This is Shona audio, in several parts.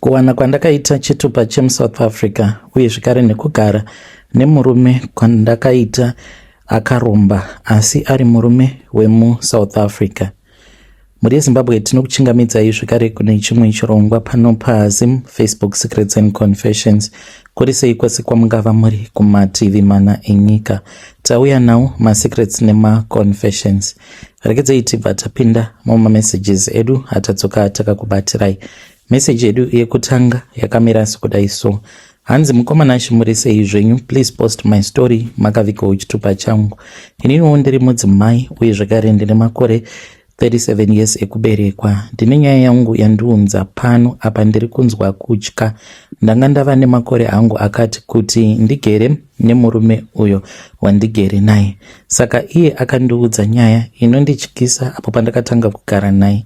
Kuwana kwandakaita chitupa chemuSouth Africa uye zvekare nekugara nemurume kwandakaita akaromba asi ari murume wemuSouth Africa. Mhuri yeZimbabwe, tinokuchingamidzai zvekare kune chimwe chirongwa pano paZim Facebook Secrets and Confessions. Kuri sei kwese kwamungava muri kumativi mana enyika? Tauya nawo masecrets nemaconfessions. Regedzei tibva tapinda mumamessages edu atadzoka takakubatirai. Message yedu yekutanga yakamira sekudai so. Hanzi, "Mukoma Nashe, muri sei zvenyu? Please post my story, makavigawo chitupa changu. Ininiwo ndiri mudzimai uye zvekare ndine makore 37 years ekuberekwa. Ndine nyaya yangu yandiunza pano apa. Ndiri kunzwa kutya. Ndanga ndava nemakore angu akati kuti ndigere nemurume uyo wandigere naye. Saka iye akandiudza nyaya inondityisa. Apo pandakatanga kugara naye,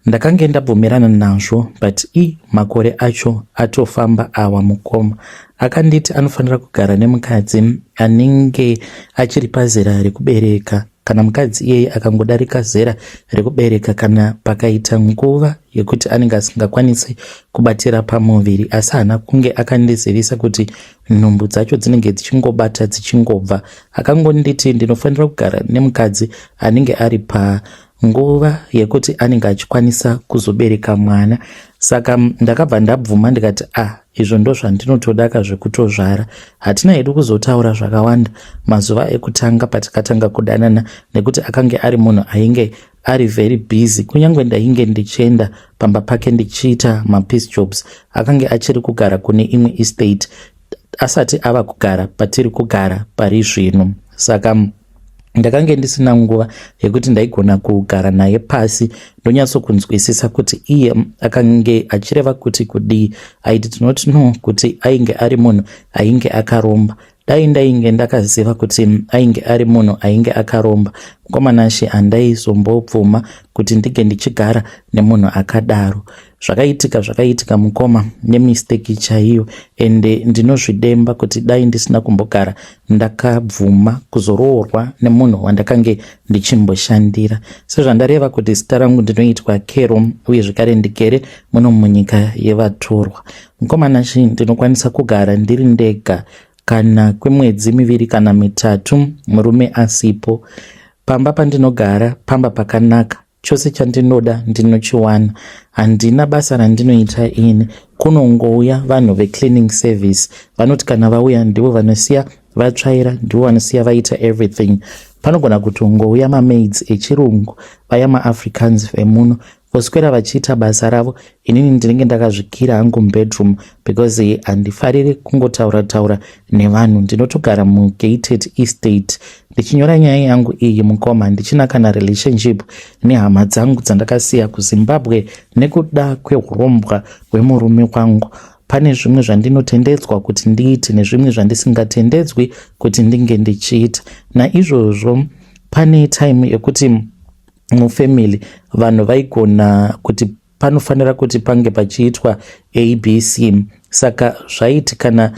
ndakange ndabvumirana nazvo, but i makore acho atofamba awa, mukoma. Akanditi anofanira kugara nemukadzi anenge achiri pazera rekubereka. Kana mukadzi iyeye akangodarika zera rekubereka, kana pakaita nguva yekuti anenge asingakwanisi kubatira pamuviri, asi haana kunge akandizivisa kuti nhumbu dzacho dzinenge dzichingobata dzichingobva. Akangonditi ndinofanira kugara nemukadzi anenge ari panguva yekuti anenge achikwanisa kuzobereka mwana. Saka ndakabva ndabvuma, ndikati, 'Ah, izvo ndo zvandinotodaka zvekutozvara.' Hatina hedu kuzotaura zvakawanda mazuva ekutanga patakatanga kudanana, nekuti akange ari munhu ainge ari very busy. Kunyange ndainge ndichienda pamba pake ndichiita mapiece jobs, akange achiri kugara kune imwe estate, asati ava kugara patiri kugara pari zvino. Saka ndakange ndisina nguva yekuti ndaigona kugara naye pasi ndonyatsokunzwisisa kuti iye akange achireva kuti kudii. I did not know kuti ainge ari munhu ainge akaromba. Dai ndainge ndakaziva kuti ainge ari munhu ainge akaromba, mukoma Nashe, handaizombobvuma kuti ndinge ndichigara nemunhu akadaro. Zvakaitika zvakaitika, mukoma, nemistake chaiyo, ende ndinozvidemba kuti dai ndisina kumbogara ndakabvuma kuzoroorwa nemunhu wandakange ndichimboshandira. Sezvandareva kuti zita rangu ndinoitwa Kero, uye zvekare ndigere muno munyika yevatorwa. Mukoma Nashe, ndinokwanisa kugara ndiri ndega kana kwemwedzi 2 kana 3 murume asipo. Pamba pandinogara pamba pakanaka, chose chandinoda ndinochiwana. Handina basa randinoita ini. Kunongouya vanhu vecleaning service, vanoti kana vauya ndivo vanosiya vatsvaira, ndivo vanosiya vaita everything. Panogona kutongouya mamaids echirungu vaya, maAfricans vemuno, voswera vachiita basa ravo. Inini ndinenge ndakazvikira hangu mubedroom because handifariri kungotaura taura nevanhu. Ndinotogara mugated estate. Ndichinyora nyaya yangu iyi, mukoma, handichina kana relationship nehama dzangu dzandakasiya kuZimbabwe nekuda kweurombwa hwemurume wangu. Pane zvimwe zvandinotendedzwa kuti ndiite nezvimwe zvandisingatendedzwi kuti ndinge ndichiita. Naizvozvo pane time yekuti mufamily vanhu vaigona kuti panofanira kuti pange pachiitwa ABC. Saka zvaiti kana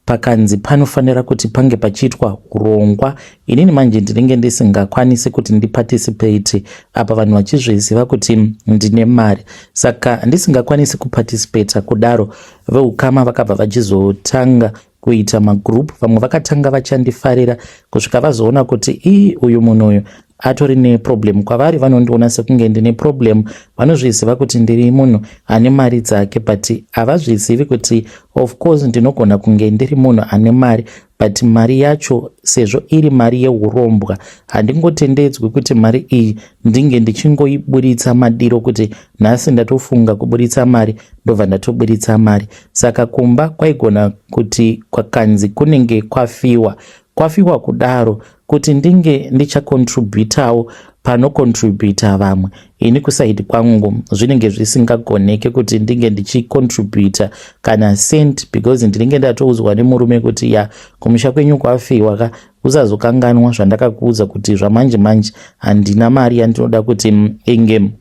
pakanzi panofanira kuti pange pachiitwa urongwa, inini manje ndinenge ndisingakwanisi kuti ndiparticipate apa vanhu vachizviziva kuti ndine mari. Saka ndisingakwanisi kuparticipata kudaro, veukama vakabva vachizotanga kuita magroup. Vamwe vakatanga vachandifarira kusvika vazoona kuti ii, uyu munhu uyu atori neproblem. Kwavari vanondiona sekunge ndine problem. Vanozviziva kuti ndiri munhu ane mari dzake, but havazvizivi kuti of course ndinogona kunge ndiri munhu ane mari, but mari yacho sezvo iri mari yeurombwa, handingotendedzwi kuti mari iyi ndinge ndichingoiburitsa madiro, kuti nhasi ndatofunga kuburitsa mari, ndobva ndatoburitsa mari. Saka kumba kwaigona kuti kwakanzi kunenge kwafiwa, kwafiwa kudaro, kuti ndinge ndichacontributawo panocontributa vamwe, ini kuside kwangu zvinenge zvisingagoneke kuti ndinge ndichicontributa kana cent, because ndinenge ndatoudzwa nemurume kuti, 'Ya, kumusha kwenyu kwafiwa ka, usazokanganwa zvandakakuudza kuti zvamanje manje handina mari yandinoda kuti inge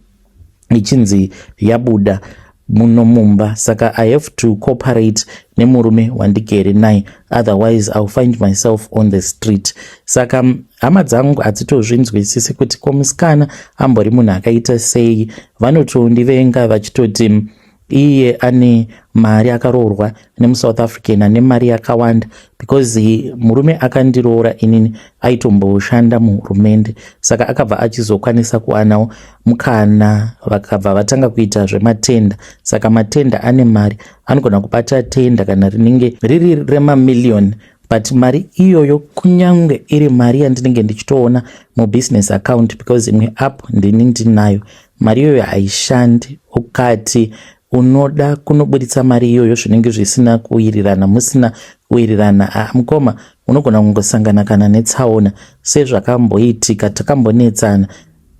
ichinzi yabuda muno mumba. Saka I have to cooperate nemurume wandigere naye, otherwise I will find myself on the street.' Saka hama dzangu hadzitozvinzwisisi kuti ko musikana ambori munhu akaita sei. Vanotondivenga vachitoti Iye ane mari, akaroorwa nemuSouth African ane mari yakawanda, because murume akandiroora inini aitomboshanda muhurumende. Saka akabva achizokwanisa kuwanawo mukana, vakabva vatanga kuita zvematenda. Saka matenda ane mari, anogona kubata tenda kana rinenge riri remamiliyoni. But mari iyoyo, kunyange iri mari yandinenge ndichitoona mubusiness account, because imwe app ndini ndinayo, mari iyoyo haishandi. Ukati unoda kunoburitsa mari iyoyo, zvinenge zvisina kuwirirana, musina kuwirirana. Ah, mukoma, unogona kungosangana kana netsaona sezvakamboitika. Takambonetsana.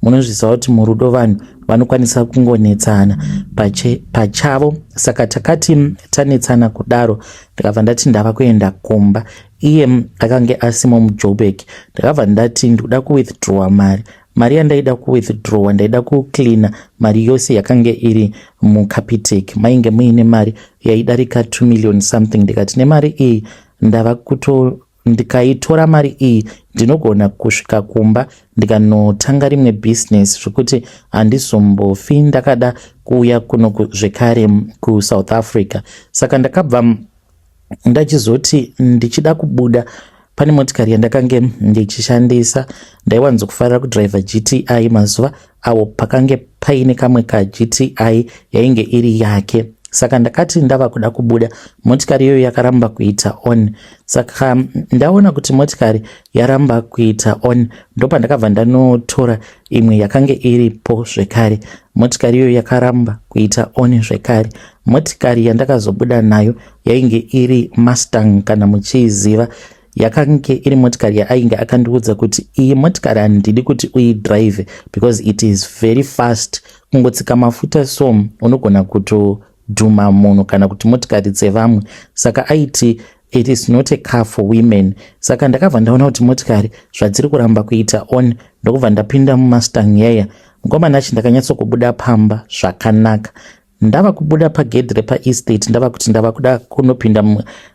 Munozviziva kuti murudo vanhu vanokwanisa kungonetsana pachavo. Saka takati tanetsana kudaro, ndikabva ndati ndava kuenda kumba. Iye akange asimo muJoburg. Ndakabva ndati ndikuda kuwithdrawa mari. Mari yandaida kuwithdrawa, ndaida kucleana mari yose yakange iri muCapitec. Mainge muine mari yaidarika 2 million something. Ndikati nemari iyi ndava kuto, ndikaitora mari iyi, ndinogona kusvika kumba ndikanotanga rimwe bhizinesi, zvekuti handizombofi ndakada kuuya kuno zvekare kuSouth Africa. Saka ndakabva ndachizoti ndichida kubuda, pane motikari yandakange ndichishandisa. Ndaiwanzokufarira kudhiraivha GTI mazuva awo. Pakange paine kamwe kaGTI yainge iri yake. Saka ndakati ndava kuda kubuda, motikari iyoyo yakaramba kuita on. Saka ndaona kuti motikari yaramba kuita on, ndopandakabva ndanotora imwe yakange iripo zvekare. Motikari iyoyo yakaramba kuita on zvekare. Motikari yandakazobuda nayo yainge iri Mustang, kana muchiiziva. Yakange iri motikari yaainge akandiudza kuti iyi motikari handidi kuti uidrive because it is very fast. Kungotsika mafuta so, unogona kutodhuma munhu kana kuti motikari dzevamwe. Saka aiti it is not a car for women. Saka ndakabva ndaona kuti motikari zvadziri kuramba kuita on, ndokubva ndapinda muMustang yaya. Mukomana achi, ndakanyatsokubuda pamba zvakanaka. Ndava kubuda pagedhi repaestate, ndava kuti ndava kuda kunopinda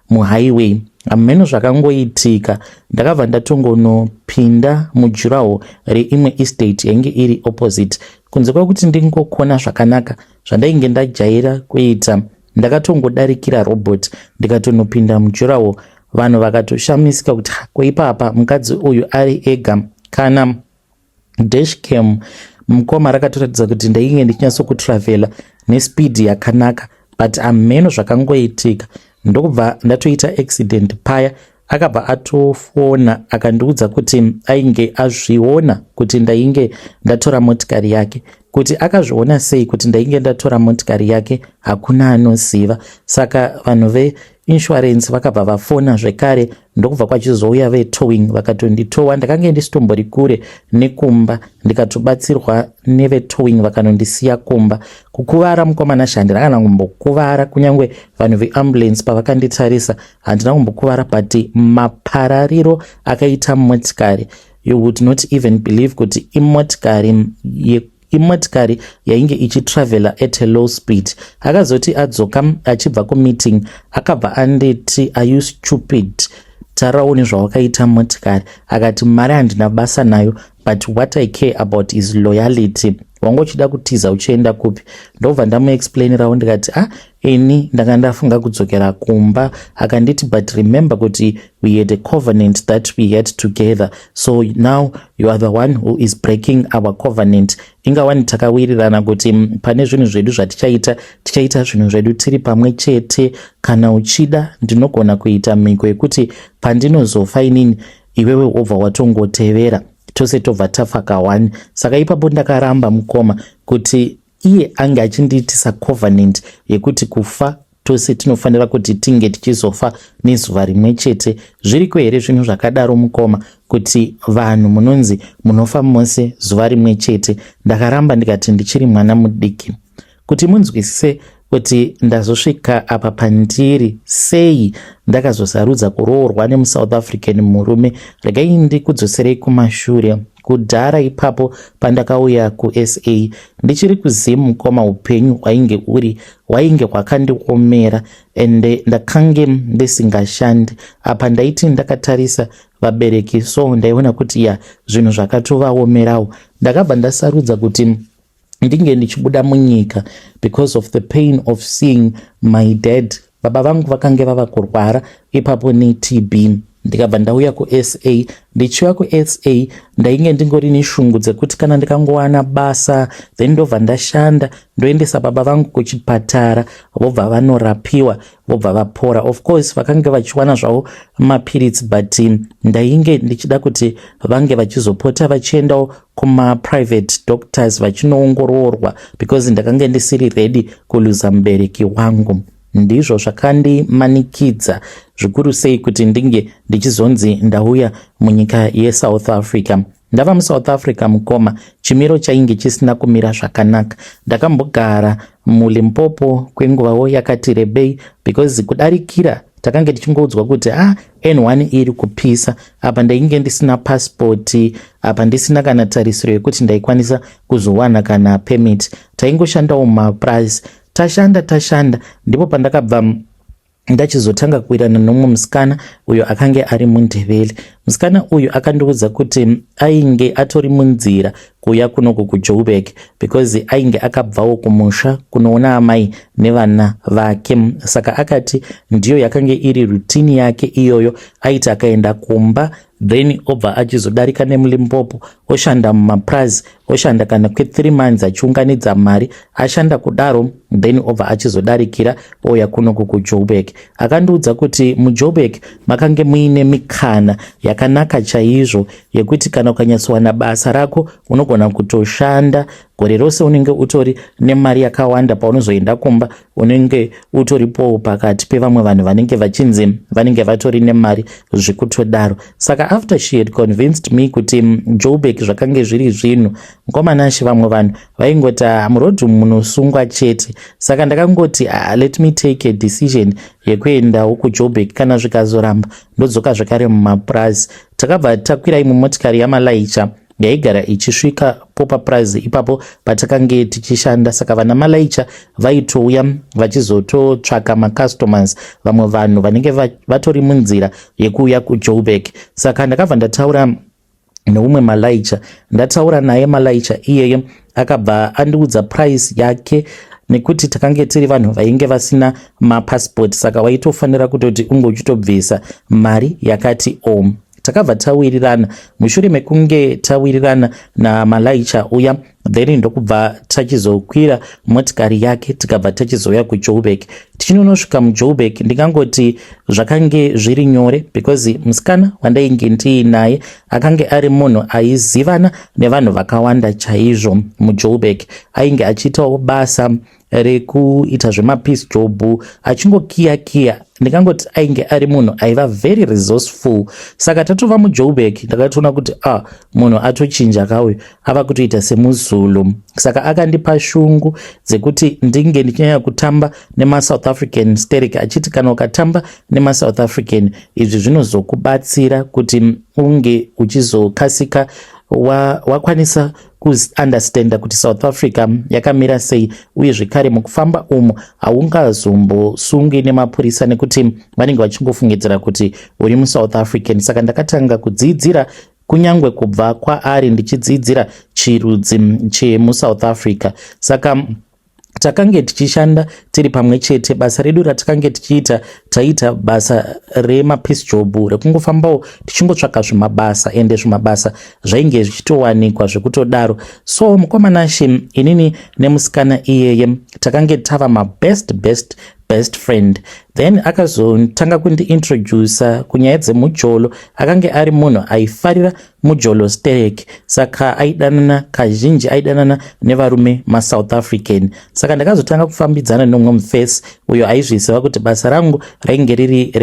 muhighway, hameno zvakangoitika, ndakabva ndatongonopinda mudurawall reimwe estate yainge iri opposite. Kunze kwekuti ndingokona zvakanaka zvandainge ndajaira kuita, ndakatongodarikira robot, ndikatonopinda mudurawall. Vanhu vakatoshamisika kuti kuipapa mukadzi uyu ari ega. Kana dashcam, mukoma, rakatoratidza kuti ndainge ndichinyatsokutravel nespeed yakanaka, but hameno zvakangoitika, ndokubva ndatoita accident paya. Akabva atofona akandiudza kuti ainge azviona kuti ndainge ndatora motikari yake. Kuti akazviona sei kuti ndainge ndatora motikari yake, hakuna anoziva. Saka vanhu veinsurance vakabva vafona zvekare, ndokubva kwachizouya vetowing, vakatonditowa. Ndakange ndisitombori kure nekumba, ndikatobatsirwa nevetowing, vakanondisiya kumba. Kukuvara, mukomana, handina kana kumbokuvara. Kunyange vanhu veambulance pavakanditarisa, handina kumbokuvara, but maparariro akaita motikari, you would not even believe kuti imotikari yainge ichitravela at a low speed. Akazoti adzoka achibva kumeeting, akabva anditi, "Are you stupid? Tarawo nezvawakaita motikari." Akati, "Mari handina basa nayo, but what I care about is loyalty. Wanga uchida kutiza uchienda kupi?" Ndobva ndamuexplainirawo, ndikati, "Ah, ini ndanga ndafunga kudzokera kumba." Akanditi, "But remember kuti we had a covenant that we had together, so now you are the one who is breaking our covenant. Ingawani takawirirana kuti pane zvinhu zvedu zvatichaita, tichaita zvinhu zvedu tiri pamwe chete. Kana uchida, ndinogona kuita mhiko yekuti pandinozofa inini, iwewe wobva watongotevera, tose tobva tafa ka1." Saka ipapo ndakaramba, mukoma, kuti iye ange achindiitisa covenant yekuti kufa tose tinofanira kuti tinge tichizofa nezuva rimwe chete. Zviriko here zvinhu zvakadaro, mukoma, kuti vanhu munonzi munofa mose zuva rimwe chete? Ndakaramba, ndikati ndichiri mwana mudiki. Kuti munzwisise kuti ndazosvika apa pandiri sei, ndakazosarudza kuroorwa nemuSouth African murume, regai ndikudzoserei kumashure kudhara ipapo pandakauya kuSA. Ndichiri kuZim, mukoma, upenyu hwainge uri hwainge hwakandiomera, ende ndakange ndisingashandi. Apa ndaiti ndakatarisa vabereki so, ndaiona kuti ya, zvinhu zvakatovaomerawo. Ndakabva ndasarudza kuti Ndinge ndichibuda munyika because of the pain of seeing my dad. Baba vangu vakange vava kurwara ipapo neTB. Ndikabva ndauya kuSA. Ndichiuya kuSA, ndainge ndingori neshungu dzekuti kana ndikangowana basa, then ndobva ndashanda, ndoendesa baba vangu kuchipatara, vobva vanorapiwa, vobva vapora. Of course vakange vachiwana zvavo mapiritsi, but ndainge ndichida kuti vange vachizopota vachiendawo kumaprivate doctors vachinoongororwa, because ndakange ndisiri ready kuluza mubereki wangu. Ndizvo zvakandimanikidza zvikuru sei kuti ndinge ndichizonzi ndauya munyika yeSouth Africa. Ndava muSouth Africa, mukoma, chimiro chainge chisina kumira zvakanaka. Ndakambogara muLimpopo kwenguvawo yakati rebei, because kudarikira takange tichingoudzwa kuti a ah, N1 iri kupisa. Apa ndainge ndisina pasipoti, apa ndisina kana tarisiro yekuti ndaikwanisa kuzowana kana permit. Taingoshandawo mumapurazi. Tashanda, tashanda, ndipo pandakabva ndachizotanga kuwirana nomumwe musikana uyo akange ari muNdebele. Musikana uyu akandiudza kuti ainge atori munzira kuuya kunoku kuJoburg, because ainge akabvawo kumusha kunoona amai nevana vake. Saka akati ndiyo yakange iri routine yake iyoyo. Aiti akaenda kumba, then obva achizodarika nemuLimpopo, oshanda mumapurazi, oshanda kana kwe3 months achiunganidza mari. Ashanda kudaro, then obva achizodarikira ouya kunoku kuJoburg. Akandiudza kuti muJoburg makange muine mikana yakanaka chaizvo yekuti kana ukanyatsowana basa rako, unogona kutoshanda gore rose, unenge utori nemari yakawanda. Paunozoenda kumba, unenge utoripowo pakati pevamwe vanhu vanenge vachinzi vanenge vatori nemari zvekutodaro. Saka after she had convinced me kuti Joburg zvakange zviri zvinhu, mukomanashe, vamwe vanhu vaingoti, ah, murodhi munosungwa chete. Saka ndakangoti, ah, let me take a decision yekuendawo kuJoburg. Kana zvikazoramba, ndodzoka zvakare mumapurazi. Takabva takwira imwe motikari yamalaicha yaigara ichisvika popapurazi ipapo patakange tichishanda. Saka vana malaicha vaitouya vachizototsvaka macustomers, vamwe vanhu vanenge vatori munzira yekuuya kuJoburg. Saka ndakabva ndataura neumwe malaicha. Ndataura naye malaicha iyeye, akabva andiudza price yake, nekuti takange tiri vanhu vainge vasina mapassport, saka waitofanira kutoti unge uchitobvisa mari yakati om. Takabva tawirirana. Mushure mekunge tawirirana namalaicha uya, then ndokubva tachizokwira motikari yake, tikabva tachizouya kuJoburg. Tichinonosvika muJoburg, ndingangoti zvakange zviri nyore, because musikana wandainge ndiinaye akange ari munhu aizivana nevanhu vakawanda chaizvo muJoburg. Ainge achiitawo basa rekuita zvemapiece job, achingokiya kiya. Ndingangoti ainge ari munhu aiva very resourceful. Saka tatova muJoburg, ndakatoona kuti, ah, munhu atochinja kauyu, ava kutoita semuZulu. Saka akandipa shungu dzekuti ndinge ndichinyanya kutamba nemaSouth African sterek, achiti kana ukatamba nemaSouth African, izvi zvinozokubatsira kuti unge uchizokasika wakwanisa wa kuunderstanda kuti South Africa yakamira sei, uye zvekare mukufamba umu haungazombosungwi nemapurisa, nekuti vanenge vachingofungidzira kuti uri muSouth African. Saka ndakatanga kudzidzira kunyange kubva kwaari, ndichidzidzira chirudzi chemuSouth Africa. Saka takange tichishanda tiri pamwe chete. Basa redu ratakange tichiita, taiita basa remapiece job, rekungofambawo tichingotsvaka zvimabasa, ende zvimabasa zvainge zvichitowanikwa zvekutodaro. So mukomanashe, inini nemusikana iyeye takange tava mabest best best friend. Then akazotanga kundiintroduca kunyaya dzemujolo. Akange ari munhu aifarira mujolo sterek, saka aidanana kazhinji, aidanana nevarume maSouth African. Saka ndakazotanga kufambidzana nomumwe mufesi uyo aizviziva kuti basa rangu rainge riri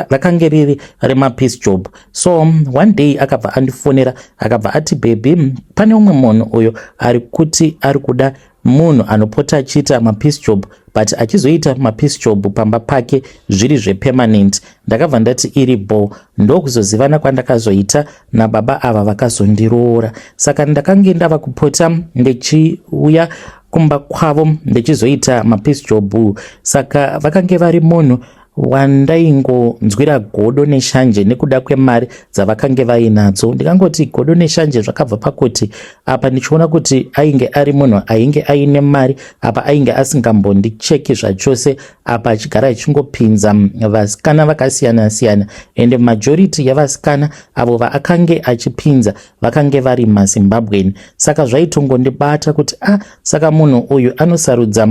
rakange riri remapiece job. So one day akabva andifonera, akabva ati, "Baby, pane umwe munhu uyo ari kuti ari kuda munhu anopota achiita mapiece job, but achizoita mapiece job pamba pake zviri zvepermanent." Ndakabva ndati iri bo. Ndokuzozivana kwandakazoita nababa ava vakazondiroora. Saka ndakange ndava kupota ndichiuya kumba kwavo ndichizoita mapiece job. Saka vakange vari munhu Wandaingonzwira godo neshanje nekuda kwemari dzavakange vainadzo. Ndikangoti godo neshanje zvakabva pakuti apa ndichiona kuti ainge ari munhu ainge aine mari, apa ainge asingambondicheki zvachose, apa achigara achingopinza vasikana vakasiyana siyana, and majority yevasikana avo vaakange achipinza vakange vari maZimbabwean. Saka zvaitongondibata kuti a ah, saka munhu uyu anosarudza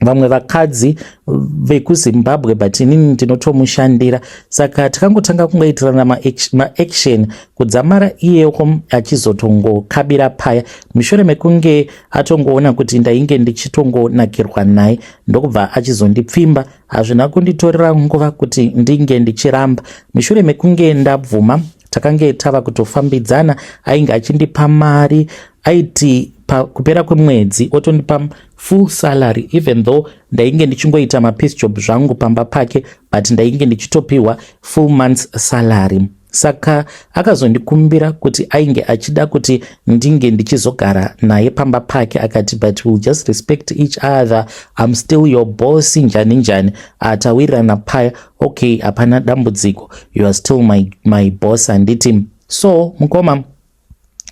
vamwe vakadzi vekuZimbabwe, but inini ndinotomushandira. Saka takangotanga kungoitirana maaction kudzamara iyewo achizotongokabira paya, mushure mekunge atongoona kuti ndainge ndichitongonakirwa naye, ndokubva achizondipfimba. Hazvina kunditorera nguva kuti ndinge ndichiramba. Mushure mekunge ndabvuma, takange tava kutofambidzana. Ainge achindipa mari, aiti pakupera kwemwedzi otondipa full salary, even though ndainge ndichingoita mapiece job zvangu pamba pake, but ndainge ndichitopiwa full months salary. Saka akazondikumbira kuti ainge achida kuti ndinge ndichizogara naye pamba pake. Akati, "But we'll just respect each other, I'm still your boss," njani njani. Atawirirana paya, okay, hapana dambudziko, you are still my boss, handiti? So mukoma,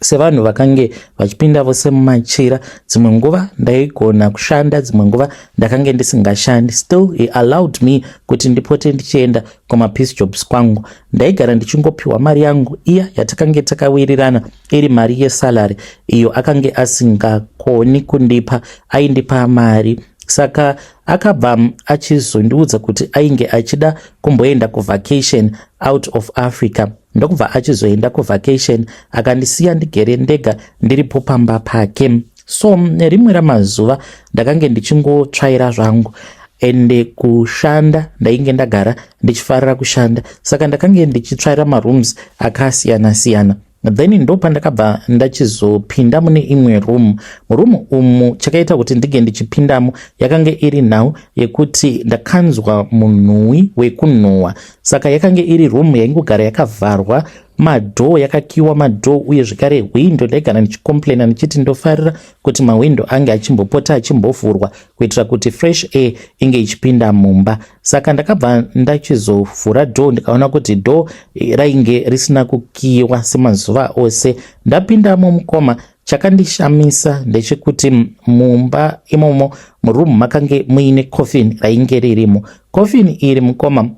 sevanhu vakange vachipinda vose mumachira, dzimwe nguva ndaigona kushanda, dzimwe nguva ndakange ndisingashandi. Still he allowed me kuti ndipote ndichienda kumapiece jobs kwangu. Ndaigara ndichingopiwa mari yangu iya yatakange takawirirana, iri mari yesalary iyo akange asingakoni kundipa, aindipa mari. Saka akabva achizondiudza kuti ainge achida kumboenda kuvacation out of Africa, ndokubva achizoenda kuvacation, akandisiya ndigere ndega ndiripo pamba pake. So nerimwe ramazuva ndakange ndichingotsvaira zvangu, ende kushanda ndainge ndagara ndichifarira kushanda, saka ndakange ndichitsvaira marooms akasiyana siyana. Then ndo pandakabva ndachizopinda mune imwe room. Muroom umu, chakaita kuti ndinge ndichipindamo yakange iri nhau yekuti ndakanzwa munhuwi wekunhuhwa. Saka yakange iri room yaingogara yakavharwa madoor, yakakiwa madoor, uye zvekare hwindo. Ndaigara ndichicomplaina ndichiti ndofarira kuti mahwindo ange achimbopota achimbovhurwa kuitira kuti fresh air inge ichipinda mumba. Saka ndakabva ndachizovhura door, ndikaona kuti door rainge risina kukiwa semazuva ose. Ndapindamo mukoma, chakandishamisa ndechekuti mumba imomo, muroom, makange muine coffin rainge ririmo. Coffin iri mukoma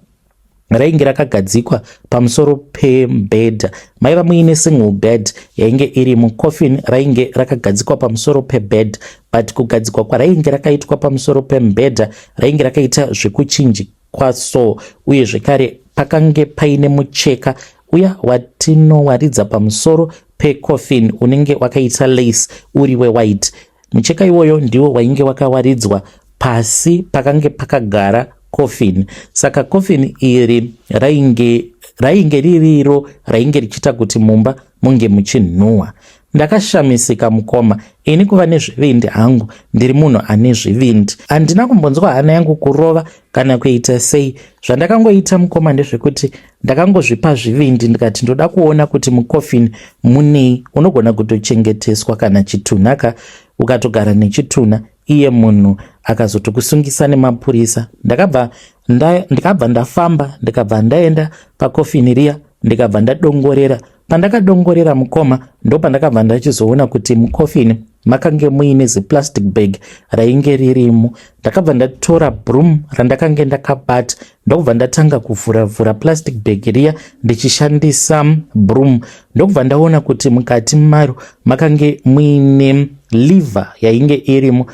rainge rakagadzikwa pamusoro pebhedha. Maiva muine single bed yainge iri mucoffin, rainge rakagadzikwa pamusoro pebed, but kugadzikwa kwarainge rakaitwa pamusoro pemubhedha, rainge rakaita zvekuchinjikwa so, uye zvekare pakange paine mucheka uya watinowaridza pamusoro pecoffin, unenge wakaita lace, uri wewhite. Mucheka iwoyo ndiwo wainge wakawaridzwa pasi pakange pakagara coffin. Saka coffin iri rainge ririro rainge richiita kuti mumba munge muchinhuhwa. Ndakashamisika mukoma. Ini kuva nezvivindi hangu, ndiri munhu ane zvivindi, handina kumbonzwa hana yangu kurova kana kuita sei. Zvandakangoita mukoma ndezvekuti ndakangozvipa zvivindi, ndikati ndoda kuona kuti mucoffin munei. Unogona kutochengeteswa kana chitunha ka, ukatogara nechitunha, iye munhu akazotokusungisa nemapurisa. Ndikabva ndafamba, ndikabva ndaenda pakofini riya, ndikabva ndadongorera. Pandakadongorera mukoma, ndo pandakabva ndachizoona kuti mukofini makange muine ziplastic bag rainge ririmo. Ndakabva ndatora broom randakange ndakabata, ndokubva ndatanga kuvhura-vhura plastic bag riya ndichishandisa broom, ndokubva ndaona kuti mukati maro makange muine liver yainge irimo.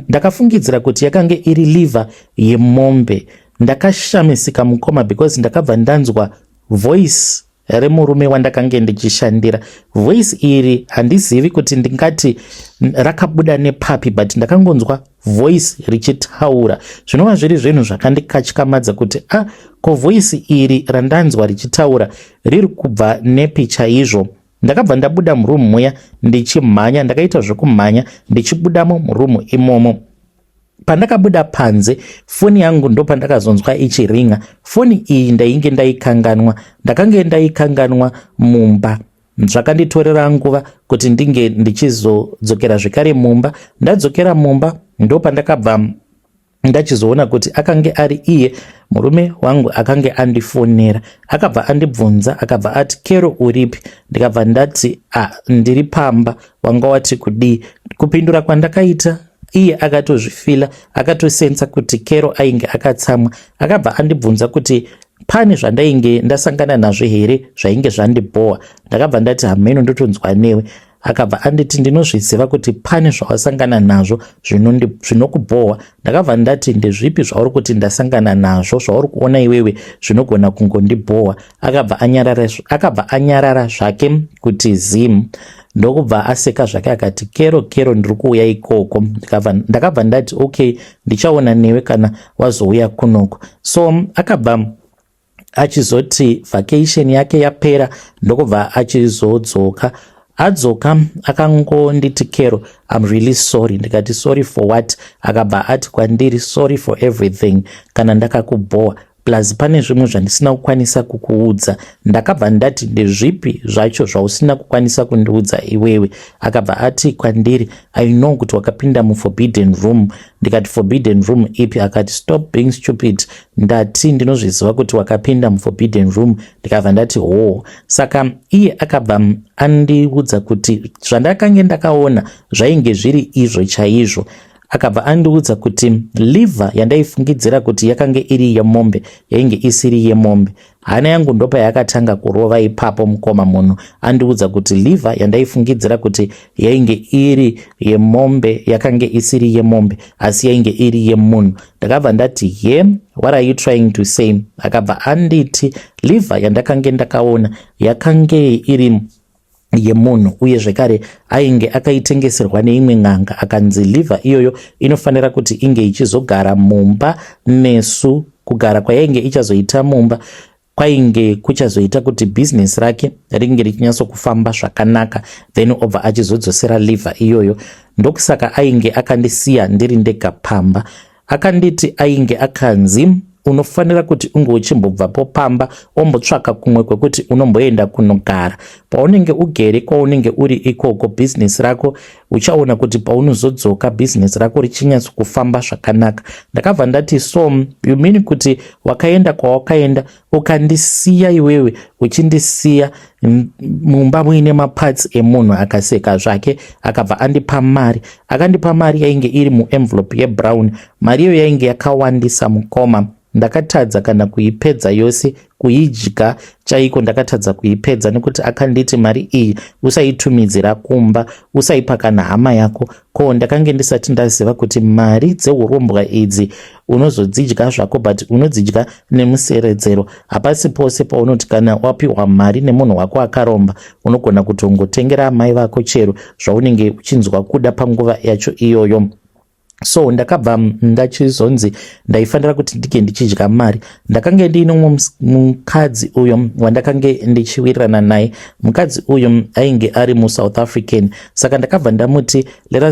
Ndakafungidzira kuti yakange iri liver yemombe. Ndakashamisika mukoma, because ndakabva ndanzwa voice remurume wandakange ndichishandira. Voice iri handizivi kuti ndingati rakabuda nepapi, but ndakangonzwa voice richitaura, zvinova zviri zvinhu zvakandikatyamadza kuti a ah, ko voice iri randanzwa richitaura riri kubva nepi chaizvo? Ndakabva ndabuda muroom muya ndichimhanya. Ndakaita zvekumhanya ndichibudamo muroom imomo. Pandakabuda panze, foni yangu ndo pandakazonzwa ichiringa. Foni iyi ndainge ndaikanganwa, ndakange ndaikanganwa mumba. Zvakanditorera nguva kuti ndinge ndichizodzokera zvekare mumba. Ndadzokera mumba, ndo pandakabva ndachizoona kuti akange ari iye Murume wangu akange andifonera, akabva andibvunza, akabva ati, "Kero, uripi?" Ndikabva ndati, "A, ndiri pamba, wanga wati kudii?" Kupindura kwandakaita, iye akatozvifeela, akatosensa kuti Kero ainge akatsamwa. Akabva andibvunza kuti pane zvandainge ndasangana nazvo here zvainge zvandibhowa. Ndakabva ndati, "Hameno, ndotonzwa newe." Akabva anditi, "Ndinozviziva kuti pane zvawasangana nazvo zvinokubhowa." Ndakabva ndati, "Ndezvipi zvauri kuti ndasangana nazvo zvauri kuona iwewe zvinogona kungondibhowa?" Akabva anyarara zvake kuti zim, ndokubva aseka zvake akati, "Kero, Kero, ndiri kuuya ikoko." Ndakabva ndati, "Okay, ndichaona newe kana wazouya kunoko." So akabva achizoti vacation yake yapera, ndokubva achizodzoka. Adzoka akangonditi, "Kero, I'm really sorry." Ndikati, "Sorry for what?" Akabva ati kwandiri, "Sorry for everything kana ndakakubhowa, plus pane zvimwe zvandisina kukwanisa kukuudza." Ndakabva ndati, "Ndezvipi zvacho zvausina kukwanisa kundiudza iwewe?" Akabva ati kwandiri, "I know kuti wakapinda muforbidden room." Ndikati, "Forbidden room ipi?" Akati, "Stop being stupid, ndati ndinozviziva kuti wakapinda muforbidden room." Ndikabva ndati, "Ho." Saka iye akabva andiudza kuti zvandakange ndakaona zvainge zviri izvo chaizvo. Akabva andiudza kuti liver yandaifungidzira kuti yakange iri yemombe yainge isiri yemombe. Hana yangu ndopa yakatanga kurova ipapo, mukoma. Munhu andiudza kuti liver yandaifungidzira kuti yainge iri yemombe yakange isiri yemombe, asi yainge iri yemunhu. Ndakabva ndati, "Ye, what are you trying to say?" Akabva anditi liver yandakange ndakaona yakange iri yemunhu, uye zvekare ainge akaitengeserwa neimwe n'anga, akanzi liver iyoyo inofanira kuti inge ichizogara mumba nesu. Kugara kwayainge ichazoita mumba kwainge kuchazoita kuti bhizinesi rake ringe richinyatsokufamba zvakanaka. Then obva achizodzosera liver iyoyo. Ndokusaka ainge akandisiya ndiri ndega pamba. Akanditi ainge akanzi unofanira kuti unge uchimbobvapo pamba, ombotsvaka kumwe kwekuti unomboenda kunogara. Paunenge ugere kwaunenge uri ikoko, bhizinesi rako uchaona kuti paunozodzoka bhizinesi rako richinyatsokufamba zvakanaka. Ndakabva ndati, "So you mean kuti wakaenda kwawakaenda ukandisiya iwewe, uchindisiya mumba muine maparts emunhu?" Akaseka zvake, akabva andipa mari. Akandipa mari yainge iri muenvelope yebrown. Mari iyo yainge yakawandisa, mukoma. Ndakatadza kana kuipedza yose, kuidya chaiko ndakatadza kuipedza, nekuti akanditi mari iyi usaitumidzira kumba, usaipa kana hama yako. Ko ndakange ndisati ndaziva kuti mari dzeurombwa idzi unozodzidya zvako, but unodzidya nemuseredzero. Hapasi pose paunoti kana wapiwa mari nemunhu wako akaromba unogona kutongotengera amai vako chero zvaunenge uchinzwa kuda panguva yacho iyoyo. So ndakabva ndachizonzi ndaifanira kuti ndike ndichidya mari. Ndakange ndiine mumwe mukadzi uyo wandakange ndichiwirirana naye. Mukadzi uyu ainge ari muSouth African. Saka ndakabva ndamuti, Let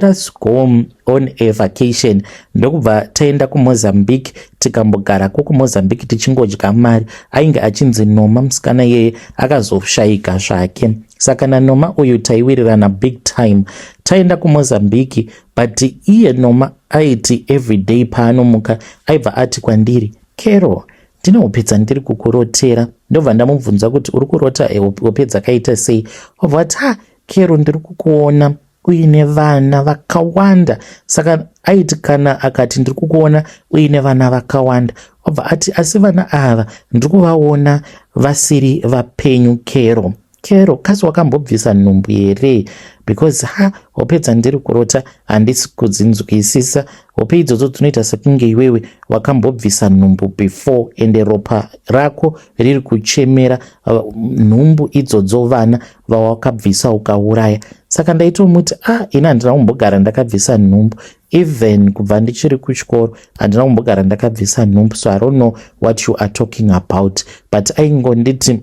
us go on a vacation." Ndokubva taenda kuMozambique, tikambogarako kuMozambique tichingodya mari. Ainge achinzi Noma musikana iyeye, akazoshayika zvake. Saka naNoma uyu taiwirirana big time. Taenda kuMozambique, but iye Noma aiti everyday paanomuka aibva ati kwandiri, "Kero, ndine hope dzandiri kukurotera." Ndobva ndamubvunza kuti, "Uri kurota hope dzakaita sei?" Obva ati, "Ha, Kero, ndiri kukuona uine vana vakawanda." Saka aiti kana akati, "Ndiri kukuona uine vana vakawanda," obva ati, "Asi vana ava ndiri kuvaona vasiri vapenyu. Kero, Kero, kasi wakambobvisa nhumbu here? Because ha, hope dzandiri kurota handisi kudzinzwisisa. Hope idzodzo dzinoita sekunge iwewe wakambobvisa nhumbu before, ende ropa rako riri kuchemera nhumbu idzodzo, vana vawakabvisa ukauraya." Saka ndaitomuti, "Ah, ini handina kumbogara ndakabvisa nhumbu. Even kubva ndichiri kuchikoro handina kumbogara ndakabvisa nhumbu, so I don't know what you are talking about." But aingonditi,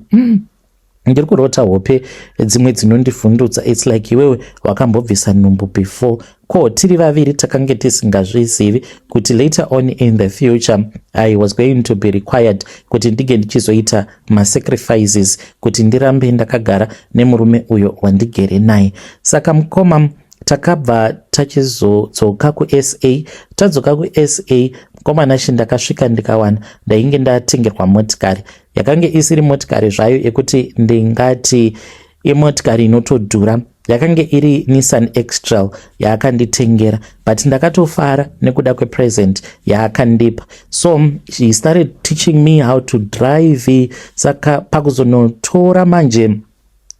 "Ndiri kurota hope dzimwe dzinondivhundutsa. It's like iwewe wakambobvisa nhumbu before." Ko tiri vaviri takange tisingazvizivi kuti later on in the future I was going to be required kuti ndinge ndichizoita masacrifices kuti ndirambe ndakagara nemurume uyo wandigere naye. Saka mukoma, Takabva tachizodzoka kuSA. Tadzoka kuSA, mukoma Nashe, ndakasvika ndikawana ndainge ndatengerwa motikari. Yakange isiri motikari zvayo yekuti ndingati imotikari inotodhura, yakange iri Nissan X-Trail yaakanditengera, but ndakatofara nekuda kwepresent yaakandipa. So she started teaching me how to drive. Saka pakuzonotora manje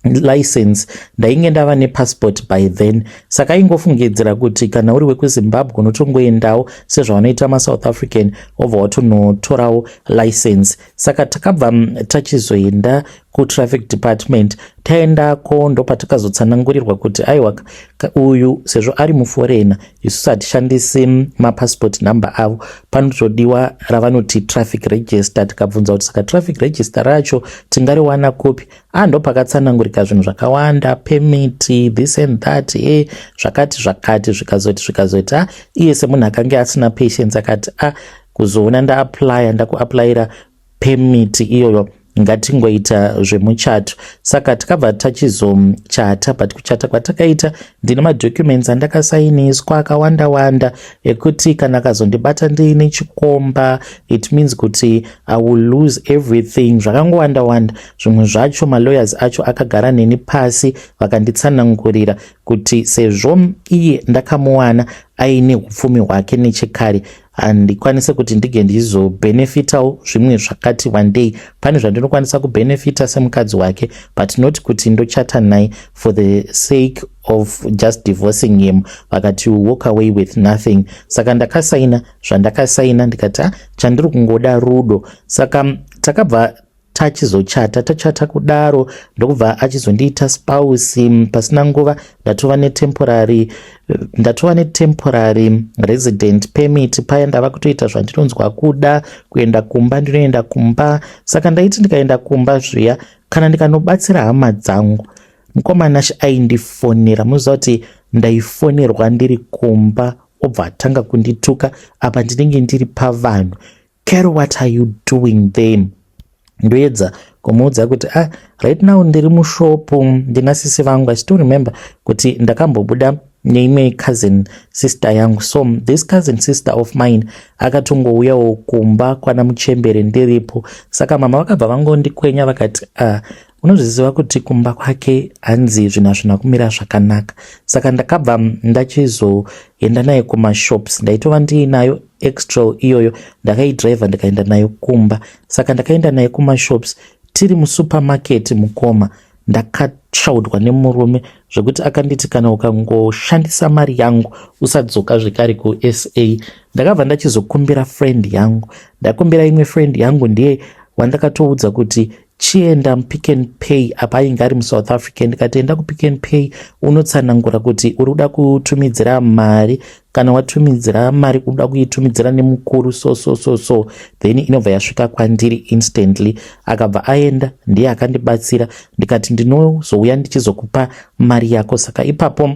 license, ndainge ndava nepassport by then. Saka aingofungidzira kuti kana uri wekuZimbabwe unotongoendawo sezvavanoita maSouth African, obva watonotorawo license. Saka takabva tachizoenda kutraffic department. Taendako, ndopatakazotsanangurirwa kuti aiwa, uyu sezvo ari muforeigner, isusu hatishandisi mapassport number avo, panotodiwa ravanoti traffic register. Tikabvunza kuti saka traffic register racho tingariwana kupi? A, ndopakatsanangurika zvinhu zvakawanda, permit, this and that, zvakati zvakati. Zvikazoti a, iye semunhu akange asina patience akati, "A, kuzoona ndaapplya, ndakuapplyira permit iyoyo, ngatingoita zvemuchato." Saka takabva tachizochata, but kuchata kwatakaita, ndine madocuments andakasainiswa akawanda wanda ekuti kana akazondibata ndiine chikomba, it means kuti I will lose everything. Zvakangowanda wanda. Zvimwe zvacho malawyers acho akagara neni pasi vakanditsanangurira kuti sezvo iye ndakamuwana aine upfumi hwake nechekare, handikwanise kuti ndige ndizobhenefitawo zvimwe zvakati wandei. Pane zvandinokwanisa kubhenefita semukadzi wake, but not kuti ndochata naye for the sake of just divorcing him. Vakati, "Walk away with nothing." Saka ndakasaina zvandakasaina, ndikati, "A, chandiri kungoda rudo." Saka takabva tachizochata. Tachata kudaro, ndokubva achizondiita spouse. Pasina nguva ndatova netemporary resident permit. Paya ndava kutoita zvandinonzwa kuda. Kuenda kumba, ndinoenda kumba. Saka ndaiti ndikaenda kumba zviya, kana ndikanobatsira hama dzangu, mukoma Nashe, aindifonera. Munoziva kuti ndaifonerwa ndiri kumba, obva atanga kundituka. Apa ndinenge ndiri pavanhu: "Caro, what are you doing there?" Ndoedza kumuudza kuti, "Ah, right now ndiri mushopu, ndina sisi vangu." I still remember kuti ndakambobuda neimwe cousin sister yangu. So this cousin sister of mine akatongouyawo kumba kwana muchembere ndiripo. Saka mama vakabva vangondikwenya vakati, "Ah, unozviziva kuti kumba kwake hanzi zvinhu hazvina kumira zvakanaka." Saka ndakabva ndachizoenda naye kumashops. Ndaitova ndiinayo X-Trail iyoyo, ndakaidhiraivha ndikaenda nayo kumba. Saka ndakaenda naye kumashops. Tiri musupermarket, mukoma, ndakatsvaudwa nemurume zvekuti akanditi, "Kana ukangoshandisa mari yangu, usadzoka zvekare kuSA." Ndakabva ndachizokumbira friend yangu. Ndakumbira imwe friend yangu, ndiye wandakatoudza kuti chienda muPick and Pay. Apa ainge ari muSouth Africa. Ndikati, "Enda kuPick and Pay, unotsanangura kuti uri kuda kutumidzira mari. Kana watumidzira mari, uda kuitumidzira nemukuru so so so so, then inobva yasvika kwandiri instantly." Akabva aenda, ndiye akandibatsira. Ndikati, "Ndinozouya ndichizokupa mari yako." Saka ipapo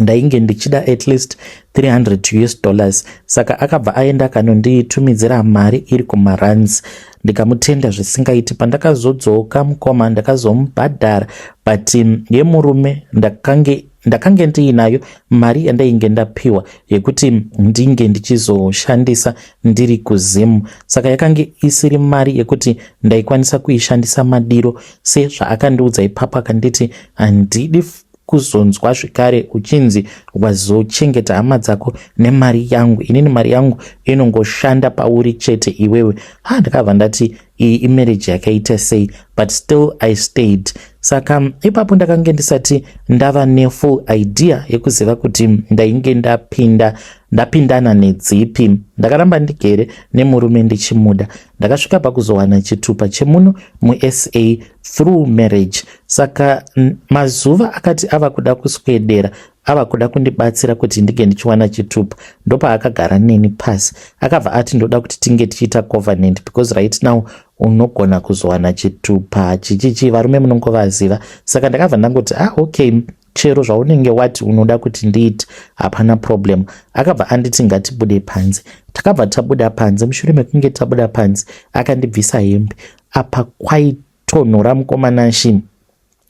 ndainge ndichida at least 300 US dollars. Saka akabva aenda akanonditumidzira mari iri kumarands, ndikamutenda zvisingaiti. Pandakazodzoka, mukoma, ndakazomubhadhara, but yemurume ndakange ndiinayo mari yandainge ndapiwa yekuti ndinge ndichizoshandisa ndiri kuZimu. Saka yakange isiri mari yekuti ndaikwanisa kuishandisa madiro sezvaakandiudza ipapo. Akanditi, "Handidi kuzonzwa zvekare uchinzi wazochengeta hama dzako nemari yangu. Inini mari yangu inongoshanda pauri chete iwewe." Ha, ndakabva ndati, "Iyi imarriage yakaita sei?" But still I stayed. Saka ipapo ndakange ndisati ndava nefull idea yekuziva kuti ndainge ndapindana nedzipi. Ndakaramba ndigere nemurume ndichimuda. Ndakasvika pakuzowana chitupa chemuno muSA through marriage. Saka mazuva akati ava kuda kuswedera, ava kuda kundibatsira kuti ndinge ndichiwana chitupa, ndopaakagara neni pasi. Akabva ati, "Ndoda kuti tinge tichiita covenant, because right now unogona kuzowana chitupa chichichi." Varume munongovaziva. Saka ndakabva ndangoti, "Ah, okay, chero zvaunenge wati unoda kuti ndiite, hapana problem." Akabva anditi, "Ngatibude panze." Takabva tabuda panze. Mushure mekunge tabuda panze, akandibvisa hembe. Apa kwaitonhora, mukoma Nashe.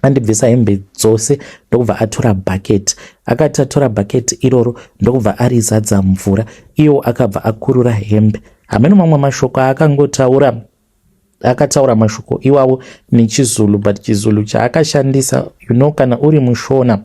Andibvisa hembe dzose, ndokubva atora bhaketi. Akati atora bhaketi iroro, ndokubva arizadza mvura. Iwo akabva akurura hembe. Hameno mamwe mashoko aakangotaura. Akataura mashoko iwawo nechiZulu, but chiZulu chaakashandisa, kana uri muShona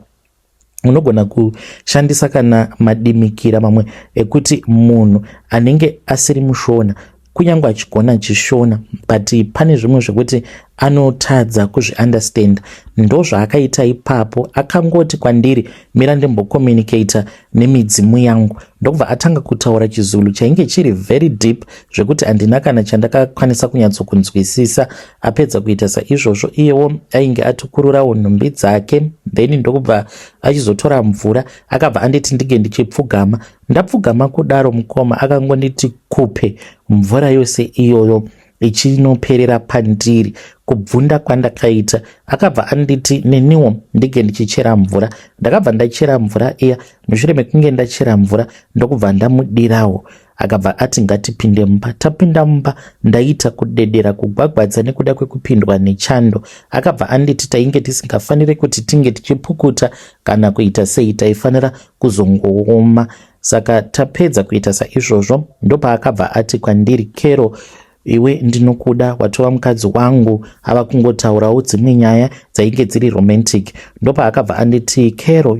unogona kushandisa kana madimikira mamwe ekuti munhu anenge asiri muShona, kunyange achigona chiShona, but pane zvimwe zvekuti anotadza kuzviunderstand. Ndo zvaakaita ipapo. Akangoti kwandiri, "Mira ndimbocommunicata nemidzimu yangu." Ndokubva atanga kutaura chiZulu chainge chiri very deep, zvekuti handina kana chandakakwanisa kunyatsokunzwisisa. Apedza kuita saizvozvo, iyewo ainge atokururawo nhumbi dzake, then ndokubva achizotora mvura. Akabva anditi ndinge ndichipfugama. Ndapfugama kudaro, mukoma, akangonditi kupe mvura yose iyoyo ichinoperera pandiri. Kubvunda kwandakaita! Akabva anditi neniwo ndinge ndichichera mvura. Ndakabva ndachera mvura iya. Mushure mekunge ndachera mvura, ndokubva ndamudirawo. Akabva ati ngatipinde mumba. Tapinda mumba, ndaita kudedera, kugwagwadza nekuda kwekupindwa nechando. Akabva anditi tainge tisingafaniri kuti tinge tichipukuta kana kuita sei, taifanira kuzongooma. Saka tapedza kuita saizvozvo, ndopaakabva ati kwandiri, "Kero, iwe ndinokuda, watova mukadzi wangu." Ava kungotaurawo dzimwe nyaya dzainge dziri romantic. Ndopaakabva anditi, "Kero,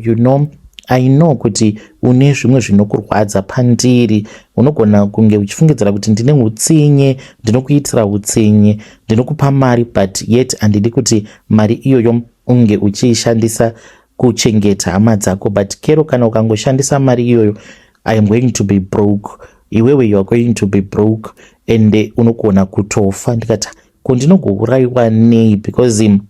I know kuti une zvimwe zvinokurwadza pandiri. Unogona kunge uchifungidzira kuti ndine utsinye, ndinokuitira utsinye, ndinokupa mari, but yet handidi kuti mari iyoyo unge uchiishandisa kuchengeta hama dzako. But Kero, kana ukangoshandisa mari iyoyo, I am going to be broke. Iwewe, you are going to be broke and unogona kutofa." Ndikati, "Ko ndinogourayiwa nei? Because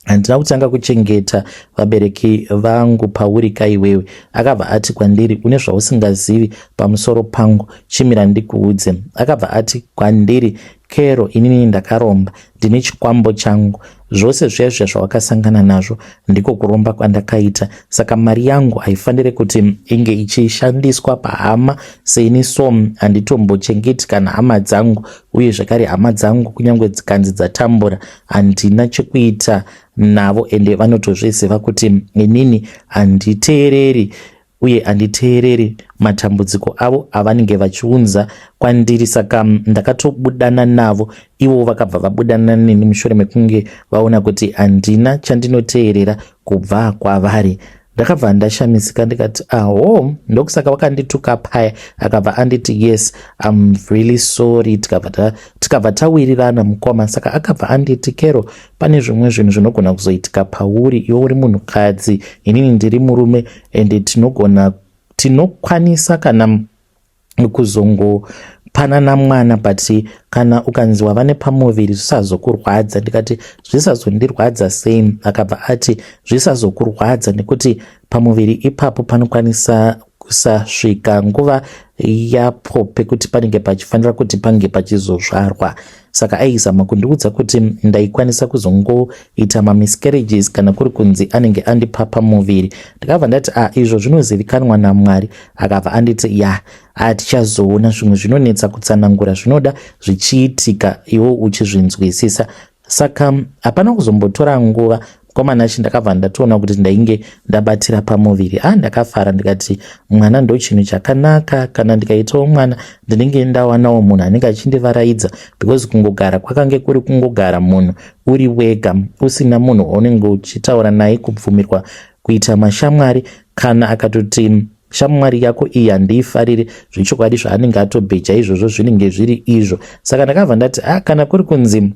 handina kutanga kuchengeta vabereki vangu pauri kaiwewe." Akabva ati kwandiri, "Une zvausingazivi pamusoro pangu, chimira ndikuudze." Akabva ati kwandiri, "Kero, inini ndakaromba, ndine chikwambo changu. Zvose zviya zviya zvawakasangana nazvo ndiko kuromba kwandakaita. Saka mari yangu haifaniri kuti inge ichishandiswa pahama. Seini so handitombochengeti kana hama dzangu, uye zvakare hama dzangu kunyange dzikanzi dzatambura, handina chekuita navo, ende vanotozviziva kuti inini handiteereri uye handiteereri matambudziko avo avanenge vachiunza kwandiri. Saka ndakatobudana navo, ivo vakabva vabudana neni mushure mekunge vaona kuti handina chandinoteerera kubva kwavari." Ndakabva ndashamisika ndikati, "Aho, ndokusaka wakandituka paya." Akabva anditi, "Yes, I'm really sorry." Tikabva tawirirana, mukoma. Saka akabva anditi, "Kero, pane zvimwe zvinhu zvinogona kuzoitika pauri. Iwe uri munhukadzi, inini ndiri murume, ende tinogona, tinokwanisa kana kuzongopanana mwana, but kana ukanzi wava nepamuviri, zvisazokurwadza." Ndikati, "Zvisazondirwadza sei?" Akabva ati, "Zvisazokurwadza nekuti pamuviri ipapo panokwanisa kusasvika nguva yapo pekuti panenge pachifanira kuti pange pachizozvarwa." Saka aizama kundiudza kuti ndaikwanisa kuzongoita mamiscarriages kana kuri kunzi anenge andipa pamuviri. Ndakabva ndati, "A ah, izvo zvinozivikanwa naMwari." Akabva anditi, "Ya, hatichazoona zvimwe zvinonetsa kutsanangura, zvinoda zvichiitika iwo uchizvinzwisisa." Saka hapana kuzombotora nguva, mukomana achi, ndakabva ndatoona kuti ndainge ndabatira pamuviri. A ah, ndakafara ndikati mwana ndo chinhu chakanaka. Kana ndikaitawo mwana, ndinenge ndawanawo munhu anenge achindivaraidza, because kungogara kwakange kuri kungogara munhu uri wega, usina munhu waunenge uchitaura naye, kubvumirwa kuita mashamwari. Kana akatoti shamwari yako iyi handiifariri, zvechokwadi zvaanenge atobheja izvozvo zvinenge zviri izvo. Saka ndakabva ndati, "Ah, kana kuri kunzi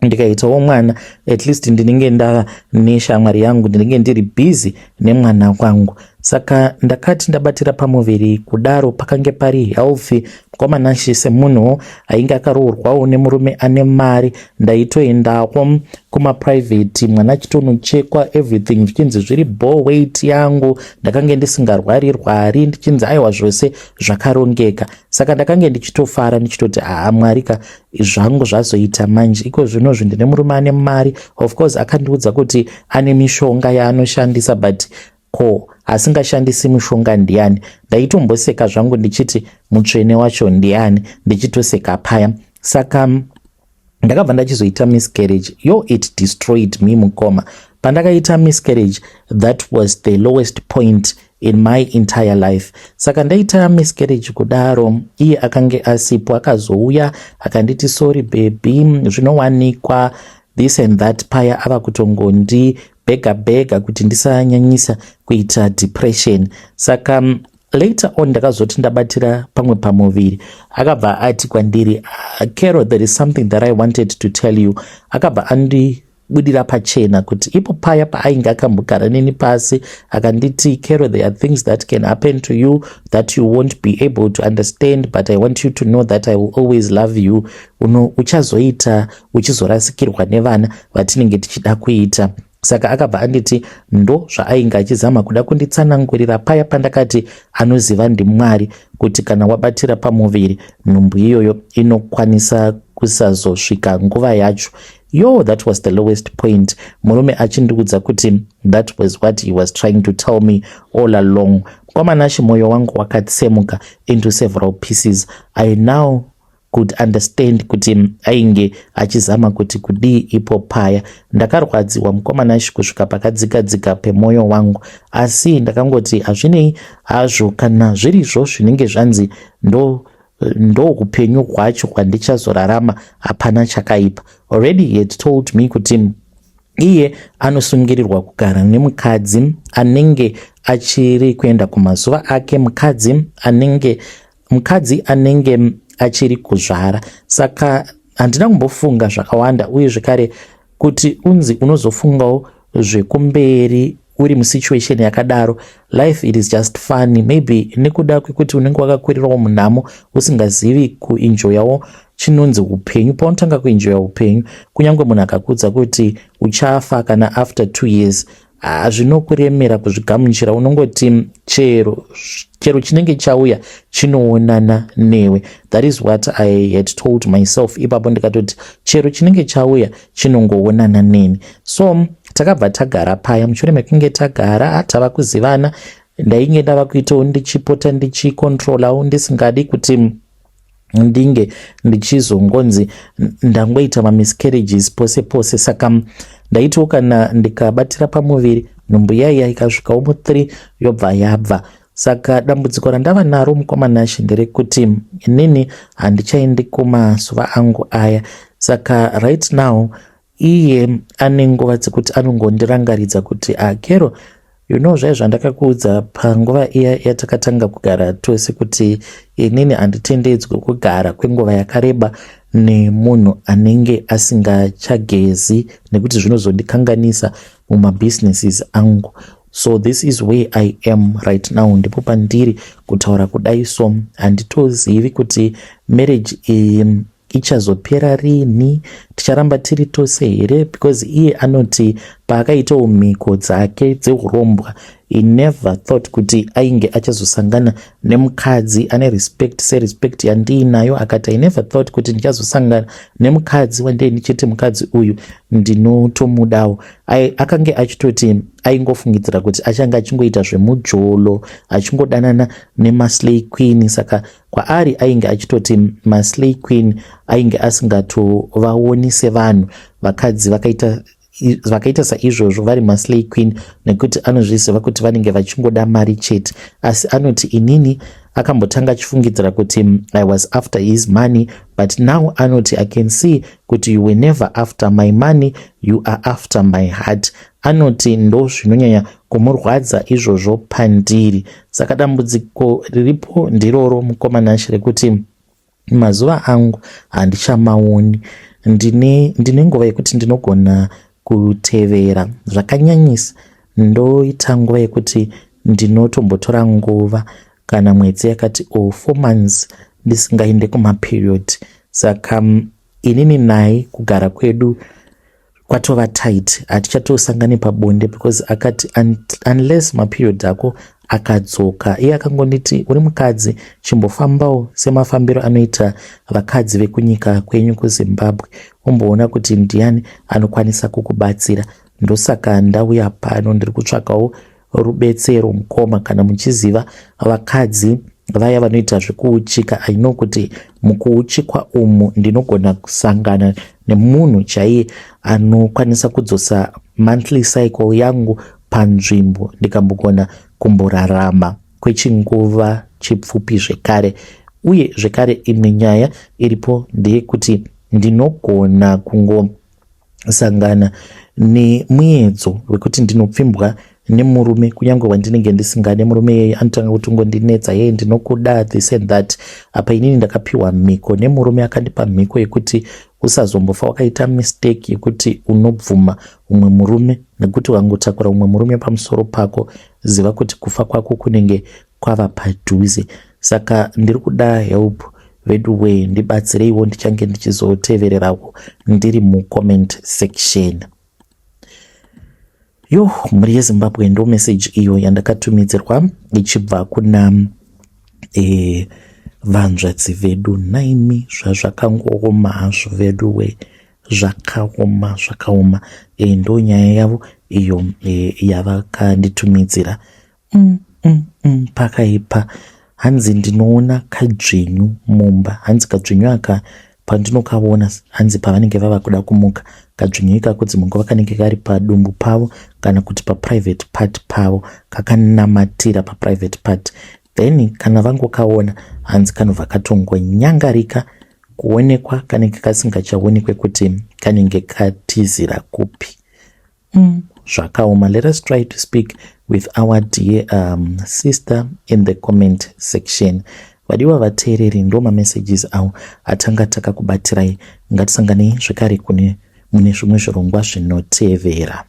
ndikaitawo mwana, at least ndinenge ndava neshamwari yangu, ndinenge ndiri busy nemwana wangu." Saka ndakati ndabatira pamuviri kudaro, pakange pari healthy, mukomanashi. Semunhuwo ainge akaroorwawo nemurume ane mari, ndaitoendawo kumaprivate, mwana achitonochekwa, everything zvichinzi zviri bo, weight yangu ndakange ndisingarwari rwari, ndichinzi aiwa, zvose zvakarongeka. Saka ndakange ndichitofara ndichitoti, "Haa, Mwari ka, zvangu zvazoita manje iko zvinozvi, ndine murume ane mari." Of course akandiudza kuti ane mishonga yaanoshandisa, but ko asingashandisi mishonga ndiani? Ndaitomboseka zvangu ndichiti mutsvene wacho ndiani, ndichitoseka paya. Saka ndakabva ndachizoita miscarriage. Yo, it destroyed me, mukoma. Pandakaita miscarriage, that was the lowest point in my entire life. Saka ndaita miscarriage kudaro, iye akange asipo. Akazouya akanditi, "Sorry baby, zvinowanikwa," this and that. Paya ava kutongondi bhega bhega kuti ndisanyanyisa kuita depression. Saka later on ndakazoti ndabatira pamwe pamuviri, akabva ati kwandiri, "Caro, there is something that I wanted to tell you." Akabva andibudira pachena kuti ipo paya paainge akambogara neni pasi, akanditi, "Caro, there are things that can happen to you that you won't be able to understand, but I want you to know that I will always love you. Uno uchazoita uchizorasikirwa nevana vatinenge tichida kuita." Saka akabva anditi ndo zvaainge achizama kuda kunditsanangurira paya pandakati anoziva ndiMwari kuti kana wabatira pamuviri, nhumbu iyoyo inokwanisa kusazosvika nguva yacho. Yo, that was the lowest point. Murume achindiudza kuti that was what he was trying to tell me all along. Mukoma Nashe, mwoyo wangu wakatsemuka into several pieces. I now could understand kuti ainge achizama kuti kudii ipo paya. Ndakarwadziwa, mukoma Nashe, kusvika pakadzika-dzika pemwoyo wangu, asi ndakangoti hazvinei hazvo, kana zvirizvo zvinenge zvanzi ndo upenyu hwacho hwandichazorarama, hapana chakaipa. Already he had told me kuti iye anosungirirwa kugara nemukadzi anenge achiri kuenda kumazuva ake, mukadzi anenge achiri kuzvara. Saka handina kumbofunga zvakawanda. Uye zvekare kuti unzi unozofungawo zvekumberi uri musituation yakadaro, life, it is just funny. Maybe nekuda kwekuti unenge wakakurirawo munhamo, usingazivi kuenjoyawo chinonzi upenyu. Paunotanga kuenjoya upenyu, kunyange munhu akakuudza kuti uchafa kana after 2 years, hazvinokuremera kuzvigamuchira. Unongoti chero chero chinenge chauya chinoonana newe. That is what I had told myself ipapo. Ndikatoti chero chinenge chauya chinongoonana neni. So takabva tagara paya. Mushure mekunge tagara, tava kuzivana, ndainge ndava kuitawo ndichipota ndichikontrolawo, ndisingadi kuti ndinge ndichizongonzi ndangoita mamiscarriages pose pose. Saka ndaitiwo kana ndikabatira pamuviri, nhumbu yaiya ikasvikawo mu3 yobva yabva. Saka dambudziko randava naro, mukoma Nashe, nderekuti inini handichaendi kumazuva angu aya. Saka right now iye ane nguva dzekuti anongondirangaridza kuti, "Caro, you know zvai zvandakakuudza panguva iya yatakatanga kugara tose kuti inini handitendedzwi kugara kwenguva yakareba nemunhu anenge asingachagezi nekuti zvinozondikanganisa mumabhizinesis angu. So this is where I am right now. Ndipo pandiri kutaura kudai, so handitozivi kuti marriage iyi ichazopera rini, ticharamba tiri tose here?" Because iye anoti paakaitawo mhiko dzake dzeurombwa, he never thought kuti ainge achazosangana nemukadzi ane respect serespect yandiinayo. Akati, "I never thought kuti ndichazosangana nemukadzi wandei ndichiti mukadzi uyu ndinotomudawo." Akange achitoti aingofungidzira kuti achange achingoita zvemujolo, achingodanana nemaslay queen. Saka kwaari ainge achitoti maslay queen ainge asingatovaoni sevanhu, vakadzi vakaita saizvozvo vari maslay queen, nekuti anozviziva kuti vanenge vachingoda mari chete. Asi anoti inini akambotanga achifungidzira kuti I was after his money, but now anoti, "I can see kuti you were never after my money, you are after my heart." Anoti ndo zvinonyanya kumurwadza izvozvo pandiri. Saka dambudziko riripo ndiroro, mukoma Nashe, rekuti mazuva angu handichamaoni. Ndine nguva yekuti ndinogona kutevera zvakanyanyisa, ndoita nguva yekuti ndinotombotora nguva kana mwedzi yakati o 4 months ndisingaende kumaperiod. Saka inini naye kugara kwedu kwatova tight, hatichatosangani pabonde, because akati unless maperiod ako akadzoka. Iye akangonditi, "Uri mukadzi, chimbofambawo semafambiro anoita vakadzi vekunyika kwenyu kuZimbabwe, umboona kuti ndiani anokwanisa kukubatsira." Ndosaka ndauya pano, ndiri kutsvakawo rubetsero, mukoma. Kana muchiziva vakadzi vaya vanoita zvekuuchika, I know kuti mukuuchikwa umu ndinogona kusangana nemunhu chaiye anokwanisa kudzosa monthly cycle yangu panzvimbo, ndikambogona kumborarama kwechinguva chipfupi zvekare. Uye zvekare imwe nyaya iripo ndeyekuti ndinogona kungosangana nemuedzo wekuti ndinopfimbwa nemurume, kunyange wandinenge ndisingade. Murume iyeye anotanga kutongondinetsa, "Yeye, ndinokuda," this and that. Apa inini ndakapiwa mhiko nemurume, akandipa mhiko yekuti usazombofa wakaita mistake yekuti unobvuma umwe murume, nekuti ukangotakura umwe murume pamusoro pako, ziva kuti kufa kwako kunenge kwava padhuze. Saka ndiri kuda help vedu wee, ndibatsireiwo. Ndichange ndichizotevererawo ndiri mucomment section. Yo, mhuri yeZimbabwe, ndo message iyo yandakatumidzirwa ichibva kuna vanzvadzi vedu. Naimi, zvazvakangooma hazvo vedu we, zvakaoma, zvakaoma. Ndo nyaya yavo iyo yavakanditumidzira. Pakaipa. Hanzi ndinoona kadzvinyu mumba. Hanzi kadzvinyu aka pandinokaona, hanzi pavanenge vava kuda kumuka, kadzvinyu ikako dzimwe nguva kanenge kari padumbu pavo kana kuti paprivate part pavo, kakanamatira paprivate part. Then kana vangokaona, hanzi kanobva katongonyangarika kuonekwa, kanenge kasingachaonekwe kuti kanenge katizira kupi. Zvakaoma. Let us try to speak with our dear sister in the comment section. Vadiwa vateereri, ndo mamessages avo atanga takakubatirai. Ngatisanganei zvekare kune mune zvimwe zvirongwa zvinotevera.